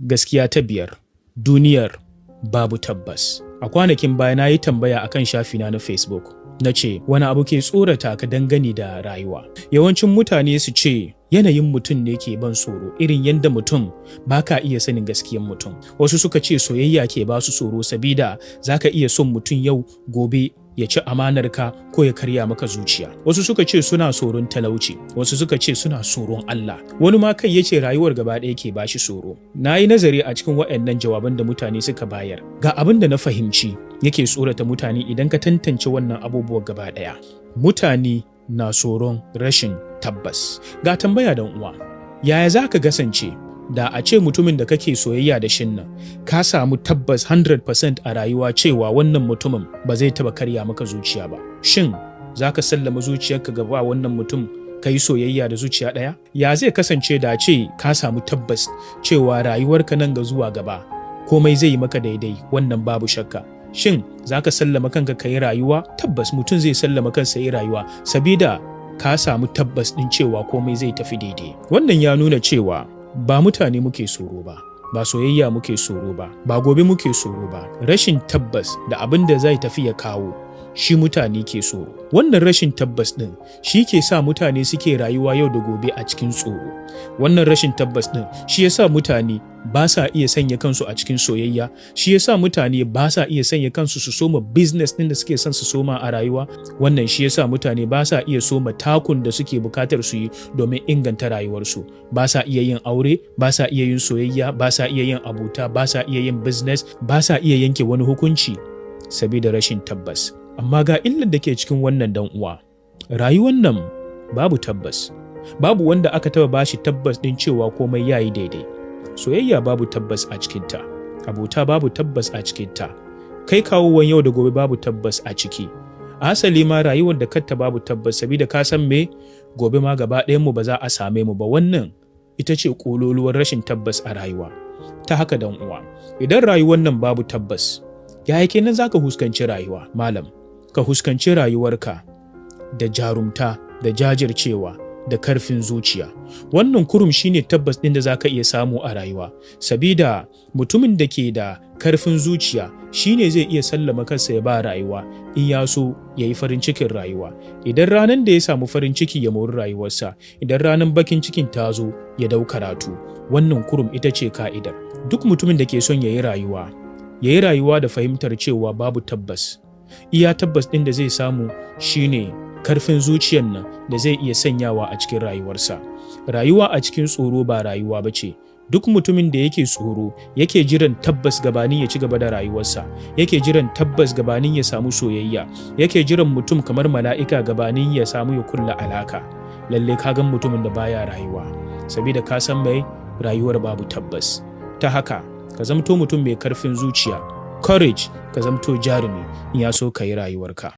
Gaskiya ta biyar, duniyar babu tabbas. A kwanakin baya na yi tambaya akan shafina na Facebook. Na ce, "Wani abu ke tsorata ka dangane da rayuwa?" Yawancin mutane su ce yanayin mutum ne ke ban tsoro, irin yadda mutum ba ka iya sanin gaskiyan mutum. Wasu suka ce soyayya ke ba su tsoro, sabida za ka iya son mutum yau, gobe ya ci amanarka ko ya karya maka zuciya. Wasu suka ce suna tsoron talauci, wasu suka ce suna tsoron Allah. Wani ma kai ya ce rayuwar gaba ɗaya ke bashi tsoro. Na yi nazari a cikin waɗannan jawaban da mutane suka bayar. Ga abin da na fahimci yake tsorata mutane idan ka tantance wannan abubuwa gaba ɗaya. Mutane na tsoron rashin tabbas. Ga tambaya, dan uwa. Yaya za ka kasance da a ce mutumin da kake soyayya da shin nan, ka samu tabbas 100% a rayuwa cewa wannan mutumin ba zai taba karya maka zuciya ba? Shin za ka sallama zuciyarka gaba wannan mutum, ka yi soyayya da zuciya ɗaya? Ya zai kasance da ce ka samu tabbas cewa rayuwarka nan ga zuwa gaba komai zai yi maka daidai, wannan babu shakka? Shin za ka sallama kanka ka yi rayuwa? Tabbas mutum zai sallama kansa yi rayuwa, sabida ka samu tabbas ɗin cewa komai zai tafi daidai. Wannan ya nuna cewa ba mutane muke tsoro ba, ba soyayya muke tsoro ba, ba gobe muke tsoro ba. Rashin tabbas da abin da zai tafi ya kawo shi mutane ke tsoro. Wannan rashin tabbas ɗin shi ke sa mutane suke rayuwa yau da gobe a cikin tsoro. Wannan rashin tabbas ɗin shi ya sa mutane ba sa iya sanya kansu a cikin soyayya, shi ya sa mutane ba sa iya sanya kansu su soma business ɗin da suke son su soma a rayuwa. Wannan shi ya sa mutane ba sa iya soma takun da suke bukatar su yi domin inganta rayuwarsu. Ba sa iya yin aure, ba sa iya yin soyayya, ba sa iya yin abuta, ba sa iya yin business, ba sa iya yanke wani hukunci sabida rashin tabbas. Amma ga illar da ke cikin wannan, dan uwa. Rayuwar nan babu tabbas. Babu wanda aka taba bashi tabbas ɗin cewa komai yayi daidai. Soyayya babu tabbas a cikinta, abota babu tabbas a cikinta, kai kawowan yau da gobe babu tabbas a ciki. Asali ma rayuwar da kanta babu tabbas, sabida ka san me, gobe ma gaba ɗayan mu ba za a same mu ba. Wannan ita ce ƙololuwar rashin tabbas a rayuwa. Ta haka, dan uwa, idan rayuwar nan babu tabbas, yaya kenan zaka huskanci rayuwa? Malam, ka huskanci rayuwarka da jarumta da jajircewa da karfin zuciya. Wannan kurum shine tabbas ɗin da zaka iya samu a rayuwa, sabida mutumin da ke da karfin zuciya shine zai iya sallama kansa ya ba rayuwa, in ya so ya yi farin cikin rayuwa. Idan ranar da ya samu farin ciki, ya mori rayuwarsa. Idan ranar bakin cikin ta zo, ya dau karatu. Wannan kurum ita ce ka'idar. Duk mutumin da ke son ya yi rayuwa, ya yi rayuwa da fahimtar cewa babu tabbas. Iya tabbas ɗin da zai samu shine karfin zuciyar nan da zai iya sanyawa a cikin rayuwarsa. Rayuwa a cikin tsoro ba rayuwa ba ce. Duk mutumin da yake tsoro, yake jiran tabbas gabanin ya ci gaba da rayuwarsa, yake jiran tabbas gabanin ya samu soyayya, yake jiran mutum kamar mala'ika gabanin ya samu ya kulla alaka, lalle ka gan mutumin da baya rayuwa, sabida ka san mai rayuwar babu tabbas. Ta haka, ka zamto mutum mai karfin zuciya, courage, ka zamto jarumi, in ya so ka yi rayuwarka.